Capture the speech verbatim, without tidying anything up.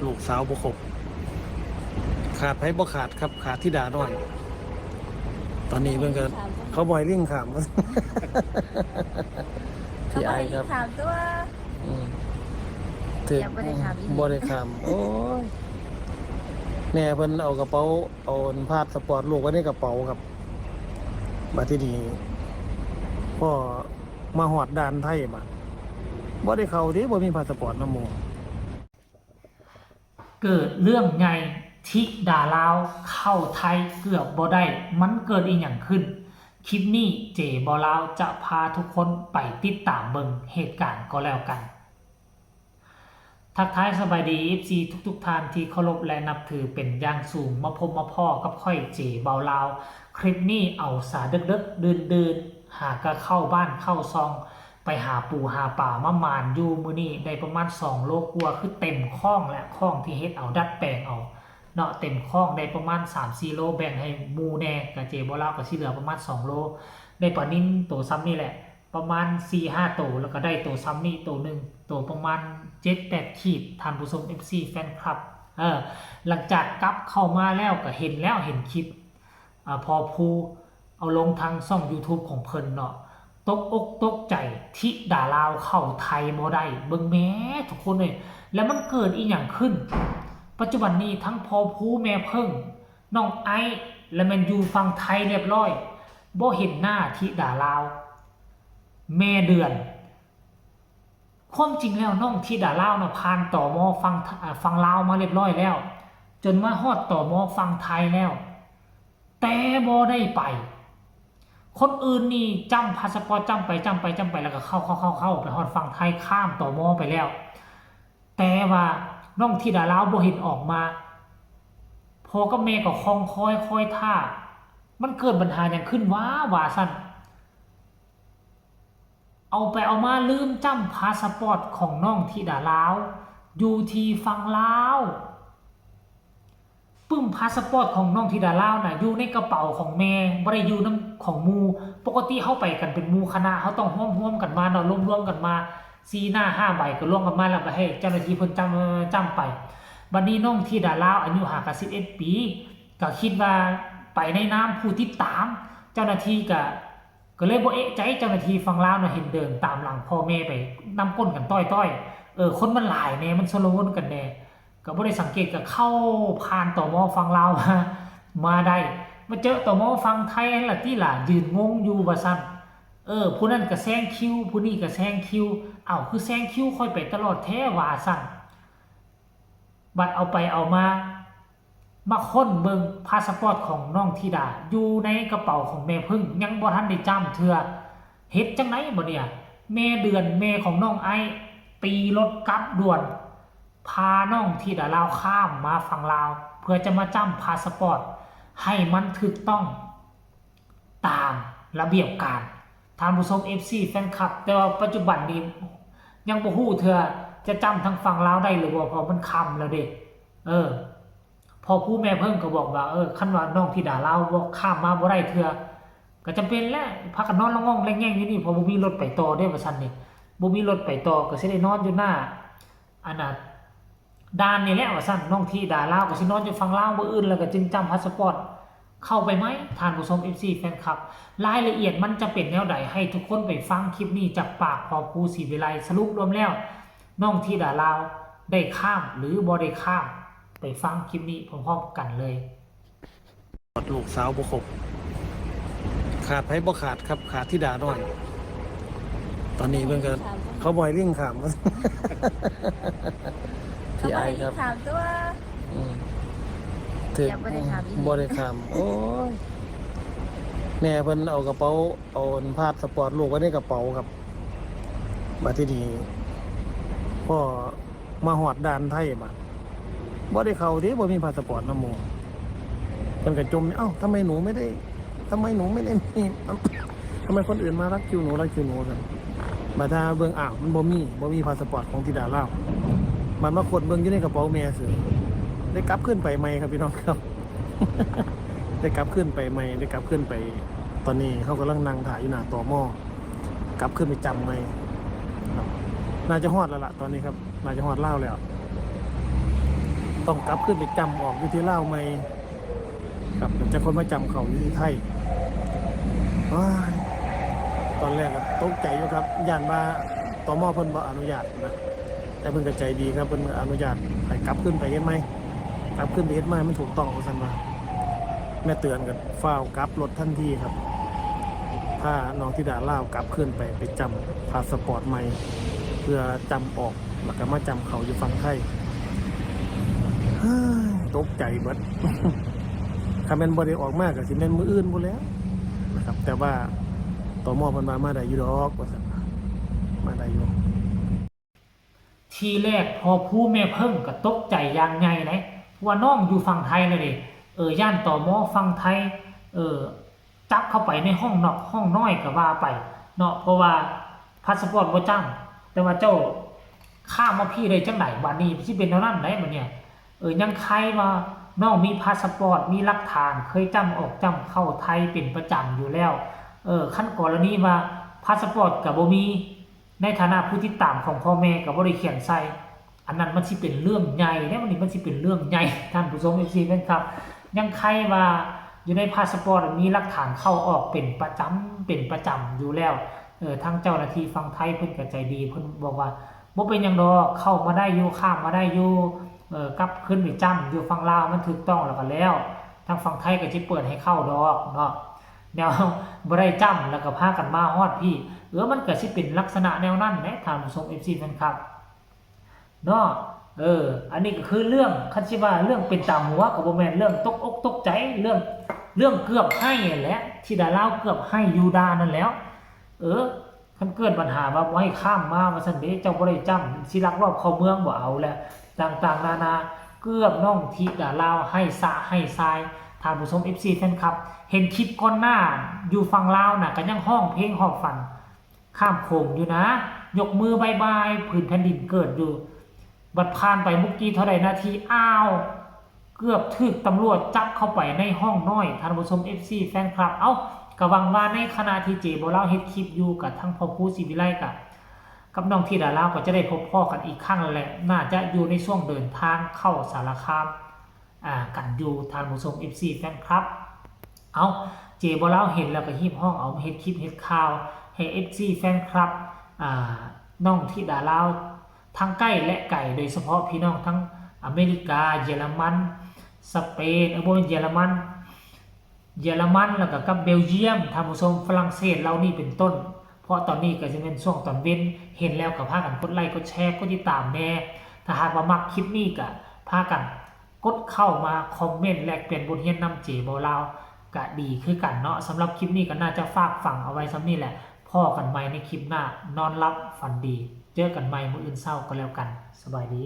ลูกสาวบ่ครบ ขาดไผบ่ขาดครับ ขาดธิดาน้อย ตอนนี้เพิ่นก็ เขาบ่ให้ลิงข้าม พี่อ้ายครับ ถามตัว อืมถือ ยังบ่ได้ข้ามอีก บ่ได้ข้าม โอ้ย แม่เพิ่นเอากระเป๋า เอาพาสปอร์ตลูกไว้ในกระเป๋าครับ บัดทีนี้ พ่อมาฮอดด่านไทยบัด บ่ได้เข้าเด้ บ่มีพาสปอร์ตนำหมู่ เกิดเรื่องใหญ่ ธิดาลาวเข้าไทยเกือบบ่ได้ มันเกิดอีหยังขึ้น คลิปนี้เจบ่าวลาวจะพาทุกคนไปติดตามเบิ่งเหตุการณ์ก็แล้วกัน ทักทายสบายดี เอฟซี ทุกๆท่านที่เคารพและนับถือเป็นอย่างสูง มาพบมาพ้อกับข้อยเจบ่าวลาว คลิปนี้เอาสาเดิกๆดื่นๆ หากะเข้าบ้านเข้าซอง ไปหาปูหาปลามาหมานอยู่มื้อนี้ได้ประมาณสองโลกว่า คือเต็มคลองและคลองที่เฮ็ดเอาดัดแปลงเอาเนาะ เต็มคลองได้ประมาณสามสี่โล แบ่งให้หมู่แหน่ กะเจบ่าวลาวกะสิเหลือประมาณสองโล ได้ปลานิลโตส่ำนี่แหละ ประมาณสี่ห้าโต แล้วก็ได้โตส่ำนี่โตหนึ่ง โตประมาณเจ็ดแปดขีด ท่านผู้ชม เอฟซี แฟนคลับ เออ หลังจากกลับเข้ามาแล้วก็เห็นแล้ว เห็นคลิป อ่า พ่อผู้เอาลงทางช่อง YouTube ของเพิ่นเนาะ ตกอกตกใจ ธิดาลาวเข้าไทยบ่ได้ เบิ่งแหมทุกคนเอ้ย แล้วมันเกิดอีหยังขึ้น ปัจจุบันนี้ทั้งพ่อผู้แม่เพิ่ง น้องไอซ์ และแม่นอยู่ฝั่งไทยเรียบร้อย บ่เห็นหน้าธิดาลาว แม่เดือน ความจริงแล้วน้องธิดาลาวน่ะผ่าน ตม. ฝั่ง อ่า ฝั่งลาวมาเรียบร้อยแล้ว จนมาฮอด ตม. ฝั่งไทยแล้ว แต่บ่ได้ไป คนอื่นนี่จ้ำพาสปอร์ต จ้ำไป จ้ำไป จ้ำไป แล้วก็เข้า เข้า เข้า เข้า ไปฮอดฝั่งไทย ข้าม ตม. ไปแล้ว แต่ว่าน้องธิดาลาวบ่เห็นออกมา พ่อกับแม่ก็คอยคอยคอยท่า มันเกิดปัญหาหยังขึ้นวะ ว่าซั่น เอาไปเอามาลืมจ้ำพาสปอร์ตของน้องธิดาลาว อยู่ที่ฝั่งลาว ปึ้ม พาสปอร์ตของน้องธิดาลาวน่ะ อยู่ในกระเป๋าของแม่ บ่ได้อยู่นำของหมู่ ปกติเฮาไปกันเป็นหมู่คณะ เฮาต้องร่วมๆกันมาเนาะ รวมๆกันมา สี่หน้าห้าใบก็รวมกันมา แล้วก็ให้เจ้าหน้าที่เพิ่นจ้ำ จ้ำไป บัดนี้น้องธิดาลาวอายุหากะสิบเอ็ดปี ก็คิดว่าไปในนามผู้ติดตาม เจ้าหน้าที่ก็ ก็เลยบ่เอะใจ เจ้าหน้าที่ฝั่งลาวน่ะเห็นเดินตามหลังพ่อแม่ไปนำก้นกันต้อยๆ เออ คนมันหลายแน่ มันชลมุนกันแน่ ก็บ่ได้สังเกต ก็เข้าผ่าน ตม. ฝั่งลาวมา มาได้ มาเจอ ตม. ฝั่งไทยนั่นล่ะติล่ะ ยืนงงอยู่ว่าซั่น เออ ผู้นั้นก็แซงคิว ผู้นี้ก็แซงคิว เอ้า คือแซงคิวข้อยไปตลอดแท้ว่าซั่น บัดเอาไปเอามา มาค้นเบิ่งพาสปอร์ตของน้องธิดา อยู่ในกระเป๋าของแม่เพิ่ง ยังบ่ทันได้จ้ำเทื่อ เฮ็ดจั่งใดบ่เนี่ย แม่เดือน แม่ของน้องไอซ์ ตีรถกลับด่วน พาน้องธิดาลาวข้ามมาฝั่งลาว เพื่อจะมาจ้ำพาสปอร์ตให้มันถูกต้องตามระเบียบการ ท่านผู้ชม เอฟซี แฟนคลับ แต่ว่าปัจจุบันนี้ยังบ่ฮู้เทื่อจะจ้ำทางฝั่งลาวได้หรือบ่ เพราะมันค่ำแล้วเด้ เออ พ่อผู้แม่เพิ่งก็บอกว่า เออ คันว่าน้องธิดาลาวบ่ข้ามมาบ่ได้เทื่อ ก็จำเป็นแหละ พากันนอนละง่องแลงแง่งอยู่นี่ เพราะบ่มีรถไปต่อเด้ ว่าซั่นนี่ บ่มีรถไปต่อ ก็สิได้นอนอยู่หน้า อันน่ะ ด่านนี่แหละ ว่าซั่น น้องธิดาลาวก็สินอนอยู่ฝั่งลาวมื้ออื่น แล้วก็จึงจ้ำพาสปอร์ตเข้าไปไหม ท่านผู้ชม เอฟซี แฟนคลับ รายละเอียดมันจะเป็นแนวใด ให้ทุกคนไปฟังคลิปนี้จากปากพ่อผู้ศรีวิไล สรุปรวมแล้ว น้องธิดาลาวได้ข้ามหรือบ่ได้ข้าม ไปฟังคลิปนี้พร้อมๆกันเลย ลูกสาวบ่ครบ ขาดไผบ่ขาดครับ ขาดธิดาน้อย ตอนนี้เพิ่นก็ เขาบ่ให้ลิงข้าม พี่อ้ายครับ ถามตัว อืมถือ ยังบ่ได้ข้ามอีก บ่ได้ข้าม โอ้ย แม่เพิ่นเอากระเป๋า เอาพาสปอร์ตลูกไว้ในกระเป๋าครับ บัดทีนี้ พ่อมาฮอดด่านไทยบัด บ่ได้เข้าเด้ บ่มีพาสปอร์ตนำหมู่ เพิ่นก็จม เอ้า ทำไมหนูไม่ได้ ทำไมหนูไม่ได้มี ทำไมคนอื่นมารัดคิวหนู รัดคิวหนูกัน บัดถ้าเบิ่ง อ้าว มันบ่มี บ่มีพาสปอร์ตของธิดาลาว มันมาค้นเบิ่งอยู่ในกระเป๋าแม่ซื่อ ได้กลับคืนไปใหม่ครับพี่น้องครับ ได้กลับคืนไปใหม่ ได้กลับคืนไป ตอนนี้เฮากำลังนั่งถ่ายอยู่หน้า ตม. กลับคืนไปจ้ำใหม่ครับ น่าจะฮอดแล้วล่ะ ตอนนี้ครับ น่าจะฮอดลาวแล้ว ต้องกลับขึ้นไปจำออกอยู่ที่ลาวใหม่ครับ แล้วจะค่อยมาจำเข้าอยู่ที่ไทย ว้าย ตอนแรกก็ตกใจอยู่ครับ ย้านว่า ตม เพิ่นบ่อนุญาตนะ แต่เพิ่นก็ใจดีครับ เพิ่นอนุญาตให้กลับขึ้นไปเฮ็ดใหม่ กลับขึ้นไปเฮ็ดใหม่มันถูกต้องว่าซั่นว่า แม่เตือนก็ฟ้าวกลับรถทันทีครับ พาน้องธิดาลาวกลับขึ้นไป ไปจำพาสปอร์ตใหม่ เพื่อจำออก แล้วก็มาจำเข้าอยู่ฝั่งไทย ตกใจเบิด คันแม่นบ่ได้ออกมาก็สิแม่นมื้ออื่นพู้นแหล้วนะครับ แต่ว่า ตม เพิ่นว่ามาได้อยู่ดอก ว่าซั่น มาได้อยู่ ทีแรกพ่อผู้แม่เพิ่งก็ตกใจอย่างใหญ่เลย ว่าน้องอยู่ฝั่งไทยแล้วเด้ เออ ย้าน ตม ฝั่งไทย เออ จับเข้าไปในห้องนอกห้องน้อยก็ว่าไปเนาะ เพราะว่าพาสปอร์ตบ่จำ แต่ว่าเจ้าข้ามมาพี้ได้จั่งใด บัดนี้สิเป็นแนวนั้นได๋บัดเนี่ย เออ ยังไคว่าน้องมีพาสปอร์ต มีหลักฐาน เคยจำออกจำเข้าไทยเป็นประจำอยู่แล้ว เออ คันกรณีว่าพาสปอร์ตก็บ่มี ในฐานะผู้ติดตามของพ่อแม่ก็บ่ได้เขียนใส่ อันนั้นมันสิเป็นเรื่องใหญ่เด้ บัดนี้มันสิเป็นเรื่องใหญ่ ท่านผู้ชม เอฟซี แฟนคลับ ยังไคว่าอยู่ในพาสปอร์ตมีหลักฐานเข้าออกเป็นประจำ เป็นประจำอยู่แล้ว เออ ทางเจ้าหน้าที่ฝั่งไทยเพิ่นก็ใจดี เพิ่นบอกว่า บ่เป็นหยังดอก เข้ามาได้อยู่ ข้ามมาได้อยู่ เออ กลับขึ้นไปจำอยู่ฝั่งลาวมันถูกต้องแล้วก็แล้ว ทางฝั่งไทยก็สิเปิดให้เข้าดอกเนาะ แนว บ่ได้จำแล้วก็พากันมาฮอดพี้ เออ มันก็สิเป็นลักษณะแนวนั้นแหละ ท่านผู้ชม เอฟซี แฟนคลับ เนาะ เออ อันนี้ก็คือเรื่อง คันสิว่าเรื่องเป็นตาหัวก็บ่แม่น เรื่องตกอกตกใจ เรื่อง เรื่องเกือบไห้นั่นแหละ ธิดาลาวเกือบไห้อยู่ดานั่นแหล้ว เออ คันเกิดปัญหาว่าบ่ให้ข้ามมาว่าซั่นเด้ เจ้าบ่ได้จำ สิลักลอบเข้าเมืองบ่ เอาแหละ ต่างๆนานา เกือบน้องธิดาลาวไห้สะไห้ทราย ท่านผู้ชม เอฟซี แฟนคลับ เห็นคลิปก่อนหน้าอยู่ฝั่งลาวน่ะ ก็ยังฮ้องเพลงฮอบฝันข้ามโขงอยู่นะ ยกมือบายบายผืนแผ่นดินเกิดอยู่ บัดผ่านไปบ่กี่เท่าใดนาที อ้าว เกือบถูกตำรวจจับเข้าไปในห้องน้อย ท่านผู้ชม เอฟซี แฟนคลับ เอ้า ก็หวังว่าในขณะที่เจบ่าวลาวเฮ็ดคลิปอยู่กับทางพ่อครูศรีวิไลกับ กับน้องธิดาลาวก็จะได้พบพ้อกันอีกครั้งแหละ น่าจะอยู่ในช่วงเดินทางเข้าสารคาม อ่า กันอยู่ ท่านผู้ชม เอฟซี แฟนคลับ เอ้า เจบ่าวลาวเห็นแล้วก็ฮีบฮ้องเอามาเฮ็ดคลิปเฮ็ดข่าวให้ เอฟซี แฟนคลับ อ่า น้องธิดาลาว ทั้งใกล้และไกล โดยเฉพาะพี่น้องทั้งอเมริกา เยอรมัน สเปน เออ บ่แม่นเยอรมัน เยอรมัน แล้วก็กับเบลเยียม ท่านผู้ชม ฝรั่งเศส เหล่านี้เป็นต้น เพราะตอนนี้ก็สิเป็นช่วงตอนเว็น เห็นแล้วก็พากันกดไลค์ กดแชร์ กดติดตามแหน่ ถ้าหากว่ามักคลิปนี้ก็พากันกดเข้ามาคอมเมนต์แลกเปลี่ยนบทเรียนนำเจบ่าวลาวก็ดีคือกันเนาะ สำหรับคลิปนี้ก็น่าจะฝากฝังเอาไว้ส่ำนี้แหละ พ้อกันใหม่ในคลิปหน้า นอนหลับฝันดี เจอกันใหม่มื้ออื่นเช้าก็แล้วกัน สบายดี